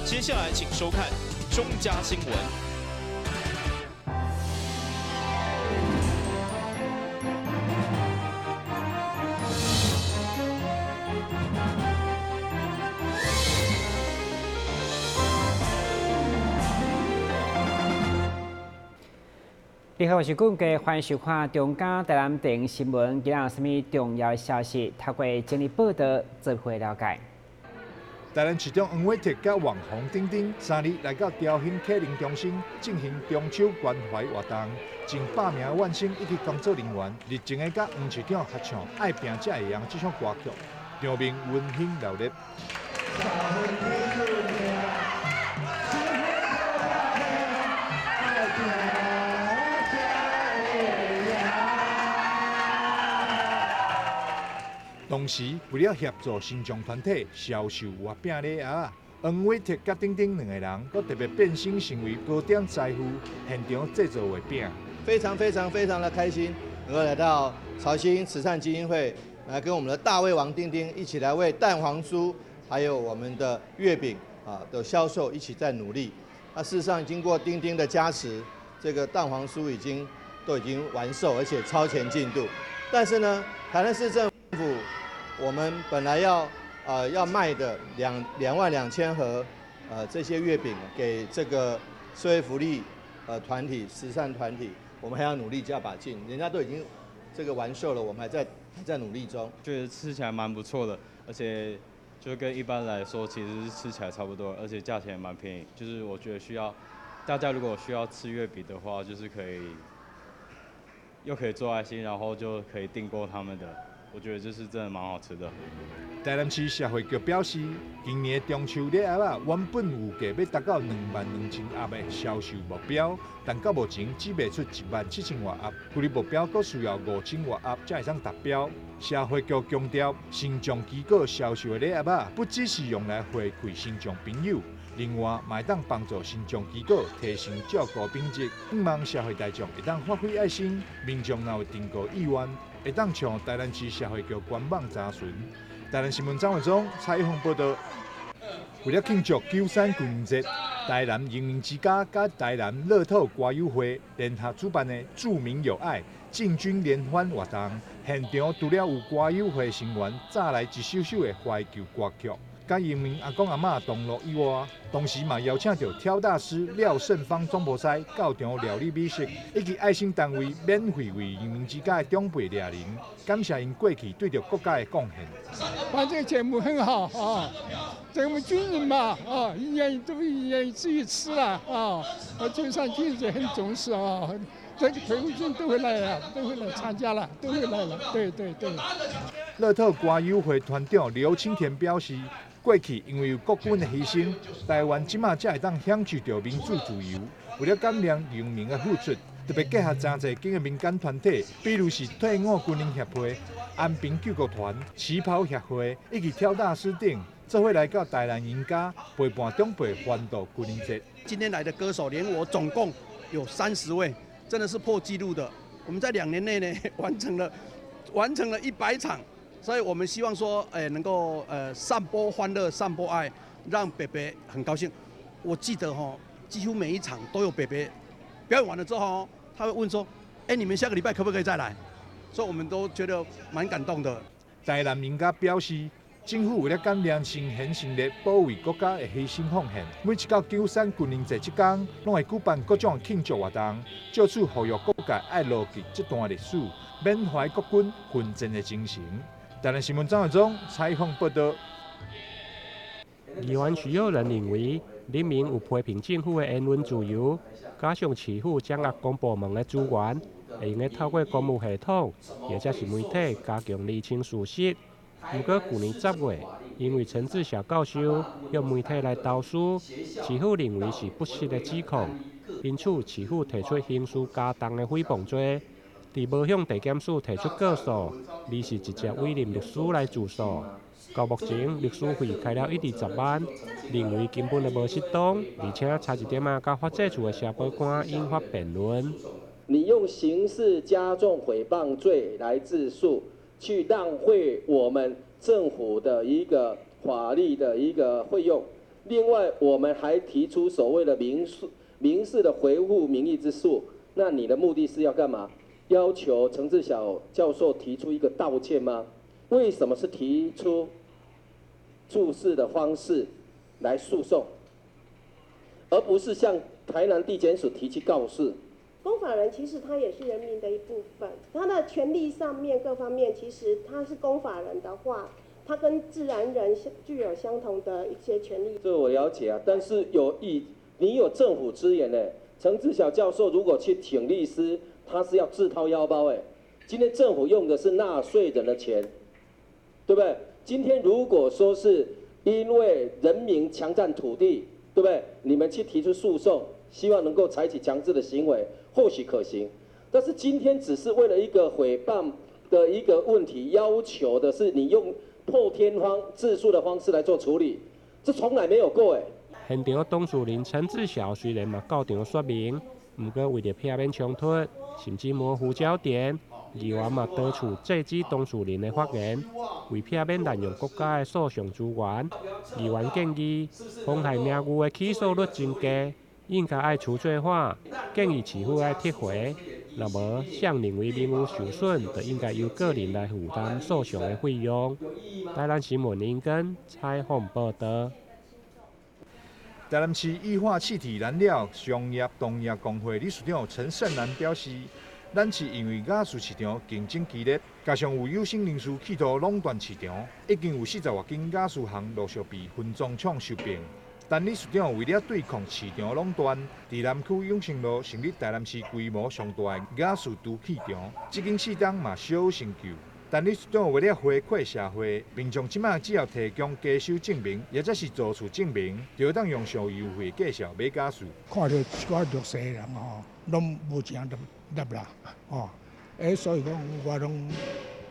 接下來請收看中嘉新聞。你好，我是顧家，歡迎收看中嘉台南電新聞。今日有啥物重要的消息？透過整理報道，做伙了解。台南市長黃偉哲佮網紅丁丁3日來到兆興啟靈中心進行中秋關懷活動，近100名晚生以及工作人員熱情的佮黃市長合唱《愛拚才會贏》這首歌曲，場面溫馨熱烈。同時，為了協助身障團體銷售月餅禮盒，黃偉哲佮丁丁兩個人，閣特別變身成為糕點師傅，現場製作月餅。非常非常非常的開心，能夠來到潮興慈善基金會，來跟我們的大胃王丁丁一起來為蛋黃酥，還有我們的月餅啊的銷售一起在努力。那事實上，經過丁丁的加持，這個蛋黃酥都已經完售，而且超前進度。但是呢，台南市政府我們本來要賣的22,000盒這些月餅給這個社會福利團體、慈善團體，我們還要努力加把勁。人家都已經這個完售了，我們還在努力中。覺得吃起來蠻不錯的，而且就跟一般來說其實是吃起來差不多，而且價錢也蠻便宜。就是我覺得需要大家如果需要吃月餅的話，就是可以又可以做愛心，然後就可以訂購他們的。我覺得這是真的蠻好吃的。台南市社會局表示，今年中秋禮盒仔原本預計欲達到22,000盒的銷售目標，但到目前只賣出17,000外盒，距離目標閣需要5,000外盒才會當達標。社會局強調，身障機構銷售的禮盒仔不只是用來回饋身障朋友，另外嘛會當幫助身障機構提升照顧品質。希望社會大眾會當發揮愛心，民眾若有訂購意願，會當上台南市社會局官網查詢。台南新聞張偉忠採訪報道。為了慶祝93軍人節，台南榮民之家佮台南樂透歌友會聯合主辦的助民有愛進軍聯歡活動，現場除了有歌友會成員炸來一首首的懷舊歌曲，佮榮民阿公阿嬤同樂以外，同時嘛邀請著挑大師廖勝芳總鋪師到場料理美食，以及愛心單位免費為榮民之家的長輩蹩靈，感謝𪜶過去對著國家的貢獻。辦這個節目很好啊，這我們軍人嘛啊，一年都一年只一次啦啊，九三軍人很重視啊，這個退伍軍都會來了，都會來參加了，都會來了，對對對。樂透歌友會團長劉清田表示，過去因為有國軍的犧牲，台灣這馬才會當享受著民主自由。為了感念榮民的付出，特別結合誠濟間的民間團體，比如是退伍軍人協會、安平救國團、旗袍協會以及挑大師等，做伙來到台南贏家陪伴長輩歡度軍人節。今天來的歌手，連我總共有30位，真的是破紀錄的。我們在2年內呢，完成了100場。所以我們希望說，能夠散播歡樂、散播愛，讓伯伯很高興。我記得吼，幾乎每一場都有伯伯表演完了之後，他會問說：你們下個禮拜可不可以再來？所以我們都覺得蠻感動的。台南贏家表示，政府為了感念先賢先烈保衛國家的犧牲奉獻，每一到93軍人節這天，攏會舉辦各種慶祝活動，藉此呼籲各界愛牢記這段歷史，緬懷國軍奮戰的精神。台南新聞張偉忠採訪報道。議員徐有仁認為，人民有批評政府的言論自由，加上市府掌握公部門的資源，會用得透過公務系統或者是媒體加強釐清事實。毋過舊年10月，因為陳志祥教授向媒體來投書，市府認為是不實的指控，因此市府提出刑事加重的誹謗罪。佇無向地檢署提出告訴，而是直接委任律師來自訴。到目前，律師費開了120萬，認為根本就無適當，而且差一點仔佮法制處的社保官引發辯論。你用刑事加重誹謗罪來自訴，去浪費我們政府的一個法律的一個費用，另外，我們還提出所謂的民事的回復民意之訴。那你的目的是要幹嘛？要求陳志曉教授提出一個道歉嗎？為什麼是提出注釋的方式來訴訟，而不是向台南地檢署提起告示？公法人其實他也是人民的一部分，他的權利上面各方面，其實他是公法人的話，他跟自然人具有相同的一些權利。這我了解啊，但是有意你有政府資源呢。陳志曉教授如果去請律師，他是要自掏腰包哎。今天政府用的是納稅人的錢，對不對？今天如果說是因為人民強佔土地，對不對？你們去提出訴訟，希望能夠採取強制的行為，或許可行。但是今天只是為了一個誹謗的一個問題，要求的是你用破天荒自訴的方式來做處理，這從來沒有過哎。現場當事人陳志曉雖然嘛到場說明，毋過為著避免衝突，甚至模糊焦點，議員嘛多次制止當事人的發言，為避免濫用國家的訴訟資源，議員建議妨害名譽的起訴率增加，應該愛除罪化，建議市府愛撤回。若無，誰認為名譽受損，就應該由個人來負擔訴訟的費用。台南新聞林根採訪報道。台南市液化氣體燃料商業同業公會理事長陳勝南表示，咱市因為瓦斯市場競爭激烈，加上有有心人士企圖壟斷市場，已經有40外間瓦斯行陸續被分裝廠收併。陳理事長為了對抗市場壟斷，佇南區永盛路成立台南市規模上大的瓦斯儲氣場，這間市場嘛小有成就。陳理事長為了回饋社會，民眾這馬只要提供家收證明，抑者是租厝證明，就當用上優惠價數買瓦斯。看著一寡弱勢的人吼，攏無錢入入啦，吼，所以講我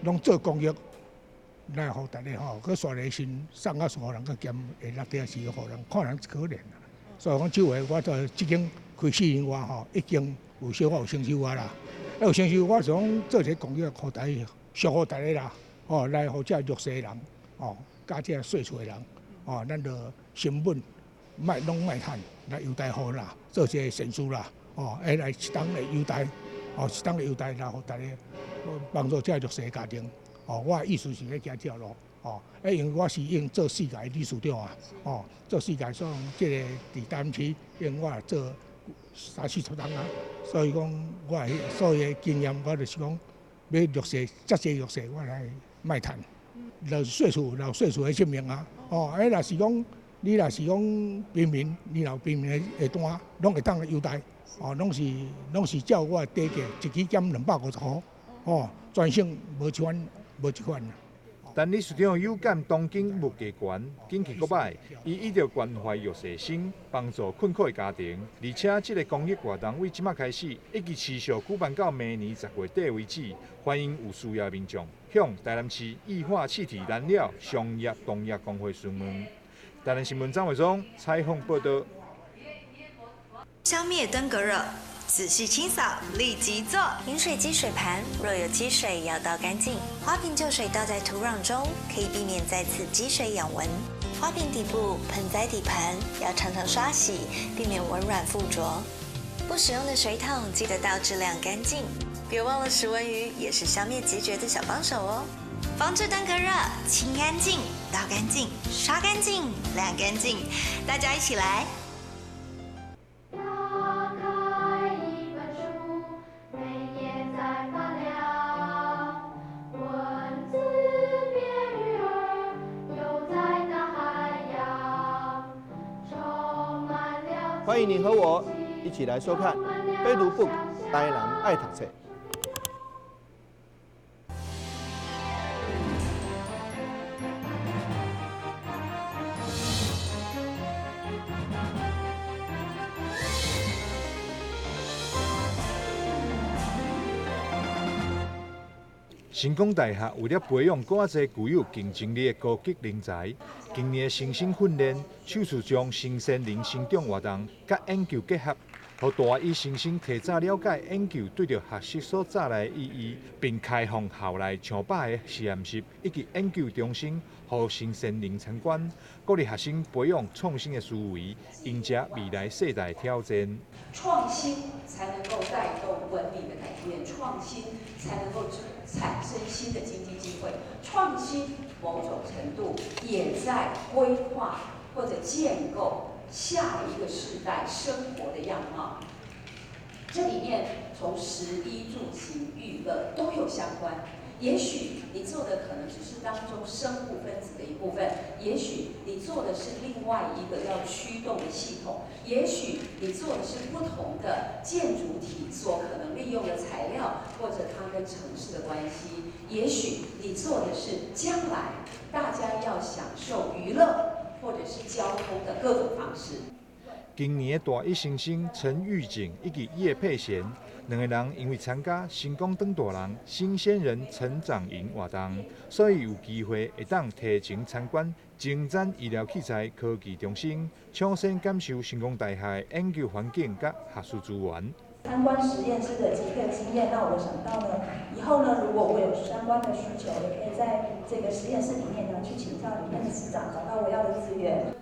攏做公益來予大家吼，閣刷個心送瓦斯予人，閣兼會落地是予人看人可憐啦。所以講這回我做這間開4年外吼，已經有小可有成就啊啦。有成就，我是講做一個公益，予大家。祝福大家啦，哦，來予這弱勢人，哦，佮這細厝的人，哦，咱就成本莫攏莫趁，來優待予啦，做這個善事啦，哦，來適當的優待，哦，適當的優待來予大家幫助這弱勢家庭，哦，我的意思是咧行這條路，哦，因為我是已經做四屆理事長啊，哦，做四屆，所以這個佇台南市，因為我做三四十冬啊，所以講我所有的經驗，我就是講。欲弱勢，遮濟弱勢，我來莫趁，就稅厝，有稅厝的證明啊。哦，若是講你若是講平民，你若有平民的單，攏會當優待。哦，攏是照我的底價，一支減250箍。哦，全省無這款，無這款。陳理事長有感當今物價懸，景氣閣歹，伊一直關懷弱勢生，幫助困苦的家庭。而且這個公益活動為這馬開始，一直持續舉辦到明年10月底為止。歡迎有需要民眾向台南市液化氣體燃料商業同業公會詢問。台南新聞張偉忠採訪報道。消滅登革熱，仔細清掃，立即做。飲水機水盤若有積水，要倒乾淨。花瓶舊水倒在土壤中，可以避免再次積水養蚊。花瓶底部、盆栽底盤要常常刷洗，避免蚊卵附着。不使用的水桶記得倒置晾乾淨。別忘了食蚊魚也是消滅孑孓的小幫手哦。防治登革熱，清乾淨，倒乾淨，刷乾淨，晾乾淨，大家一起來。打開一本書，每頁在發亮，文字變魚兒，游在大海洋，充滿了。歡迎你和我一起來收看《Facebook 台南愛讀冊》。成功大學為了培養閣較濟具有競爭力的高級人才，今年的新生訓練首次將新鮮人成長活動佮研究結合，予大一新生提早了解研究對著學習所帶來的意義，並開放校內上百个實驗室以及研究中心，予新鮮人參觀，鼓勵學生培養創新的思維，迎接未來世代的挑戰。創新才能夠帶動文明的改變，創新才能夠產生新的經濟機會，創新某種程度也在規劃或者建構下一個世代生活的樣貌。這裡面從食衣住行娛樂都有相關。也許你做的可能只是當中生物分子的一部分，也許你做的是另外一個要驅動的系統，也許你做的是不同的建築體所可能利用的材料，或者它跟城市的關係，也許你做的是將來大家要享受娛樂或者是交通的各種方式。今年的大一新生陳玉景以及葉佩賢兩个人，因為參加成功當大人新鮮人成長營活動，所以有機會會當提前參觀精湛醫療器材科技中心，搶先感受成功大學的研究環境佮學術資源。參觀實驗室的這個經驗，讓我想到呢，以後呢，如果我有相關的需求，也可以在這個實驗室裡面呢，去請教裡面的師長，找到我要的資源。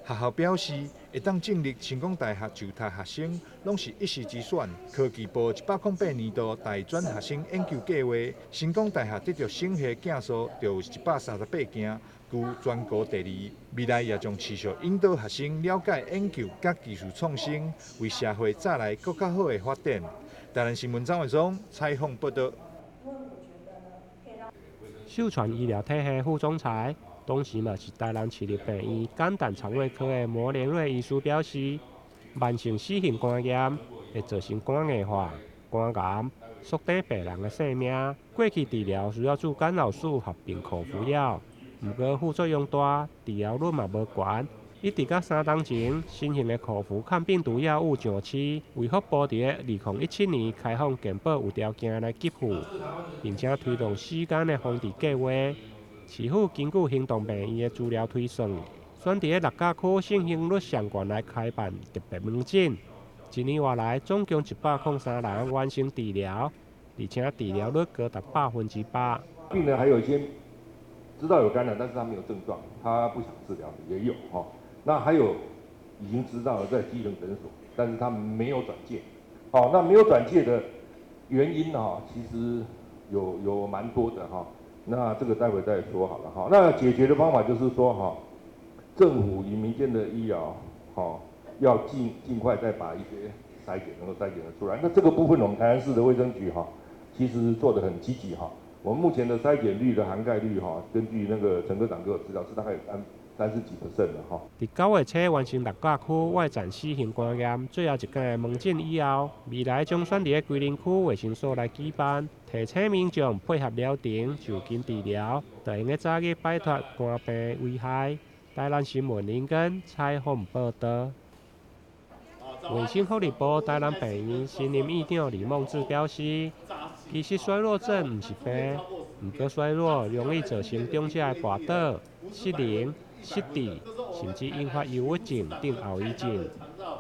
學校表示，會當進入成功大學就讀學生，攏是一時之選。科技部108年度大專學生研究計劃，成功大學得著審核件數就有138件，居全國第二。未來也將持續引導學生了解研究佮技術創新，為社會帶來閣較好的發展。台南新聞張偉松採訪報導。秀傳醫療體系副總裁，同時嘛是台南市立病院肝膽腸胃科的摩連瑞醫師表示，慢性 C 型肝炎會造成肝硬化、肝癌，縮短病人的性命。過去治療需要注干擾素合併口服藥，毋過副作用大，治療率嘛無懸。一直到3冬前，新型的口服抗病毒藥物上市，衛福部佇咧2017年開放健保有條件來給付，並且推動死肝的防治計劃。市府根據行動病院的資料推算，選佇咧六甲區盛行率上懸來開辦特別門診。一年外來總共103人完成治療，而且治療率高達100%。病人還有一些知道有感染，但是他沒有症狀，他不想治療的也有哈。那還有已經知道了在基層診所，但是他沒有轉介。好，那沒有轉介的原因呢？其實有蠻多的哈。那這個待會再說好了哈。那解決的方法就是說哈，政府與民間的醫療，哈，要盡快再把一些篩檢能夠篩檢得出來。那這個部分我們台南市的衛生局哈，其實做得很積極哈。我們目前的篩檢率的涵蓋率哈，根據那個陳科長給我資料是大概有三十幾 percent 了哈。佇9月初完成六甲區外展 C 型肝炎最後一工的門診以後，未來將選佇咧龜林區衛生所來舉辦，提醒民眾配合療程就近治療，就會用得早日擺脫肝病危害。台南新聞林根採訪報導。衛生福利部台南病院新任院長李孟志表示，其實衰弱症毋是病，毋過衰弱容易造成長者的跋倒、失能、失智，甚至引發憂鬱症等後遺症。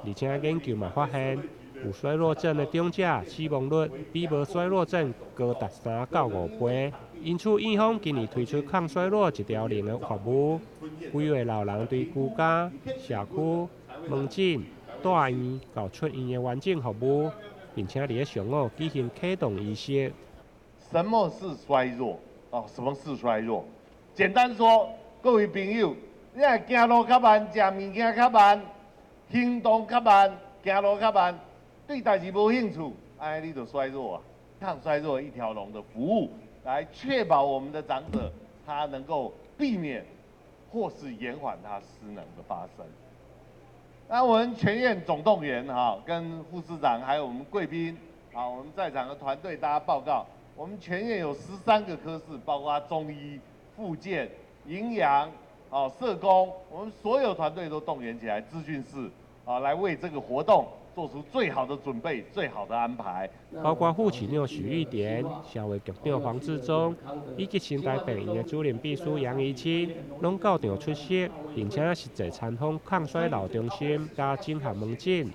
而且研究嘛發現，有衰弱症的長者死亡率比無衰弱症高達3到5倍。因此，院方今年推出抗衰弱一條龍的服務，規劃老人對居家、社區、門診、住院到出院的完整服務，並且佇咧上午舉行啟動儀式。什麼是衰弱？哦，什麼是衰弱？簡單說，各位朋友，你若行路較慢，食物件較慢，行動較慢，行路較慢，對代誌無興趣，按呢你就衰弱啊。抗衰弱一條龍的服務，來確保我們的長者他能夠避免或是延緩他失能的發生。那我們全院總動員哈，跟護士長還有我們貴賓啊，我們在場的團隊，大家報告，我們全院有13個科室，包括中醫、復健、營養、哦社工，我們所有團隊都動員起來，資訊室啊，來為這個活動做出最好的準備、最好的安排。包括副市長許玉田、社會局長黃志忠以及新台病院的主任秘書楊怡清，攏到場出席，並且實際參訪抗衰老中心佮整合門診。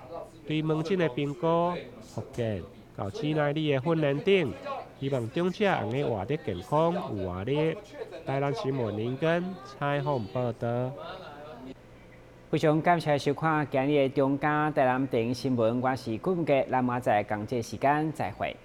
對門診的評估、復健到肌耐力的訓練等，希望長者會用活得健康有活力。台南新聞林根採訪報導。非常感謝收看今日的中嘉台南電新聞，我是顧文傑，咱明仔載仝這時間再會。